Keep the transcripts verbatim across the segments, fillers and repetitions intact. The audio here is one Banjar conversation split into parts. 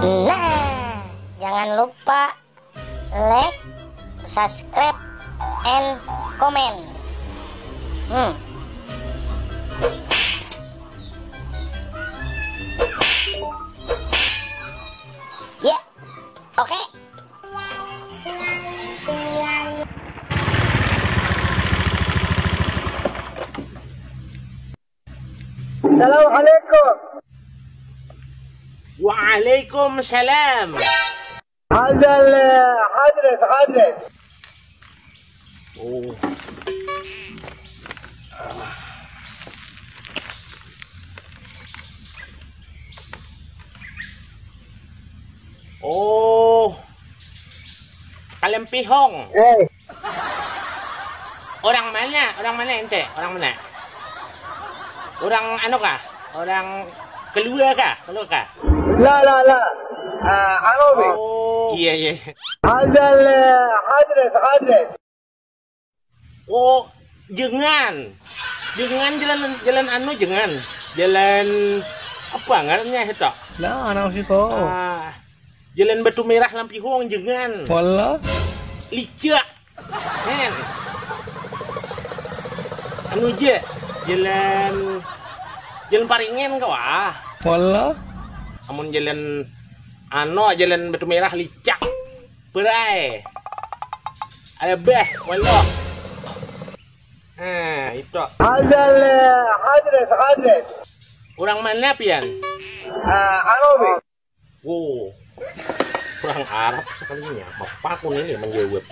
Nah, jangan lupa like, subscribe, and comment. Hmm. Ya, oke. Assalamualaikum. Waalaikumsalam. Hazal, eh, hadres, hadres. Oh. Oh. Kalempihong. Eh. Orang mana? Orang mana ente? Orang mana? Orang anu kah? Orang Kelua kah? Kelua kah? La, la, la. Ah, anu, Bi. Oh. Iya, iya. Hazal, eh, hadres, hadres. Oh, Jengan. Jengan jalan, jalan anu Jengan. Jalan apa ngarannya itu? Lah, anak situ. Ah, Jalan Batu Merah Lampihong Jengan. Wala. Licak. Men. Anu ja, jalan, jalan Paringen kawah. Wala. Amun jalan ano, jalan Batu Merah licak. Berai. Ada bah, wala. Nah, itu. Hazal, eh, hadres, hadres. Orang mana pian? Ah, anu, Bi. Wow, orang Arab sekalinya. Bapak aku ini menjawab.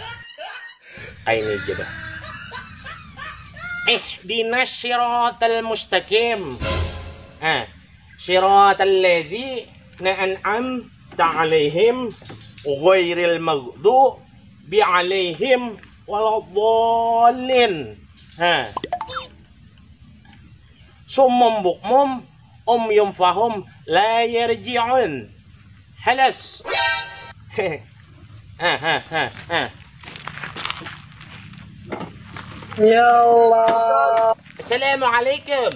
Kayak ini aja dah. Ihdinas siratal mustaqim. Ah, siratal ladzina an'amta alaihim ghairil maghdubi alaihim waladdallin. Ha. Sumum bukmum umyum fahum la yarji'un. Halas. Ha, ha, ha, ha. Ya Allah. Assalamualaikum.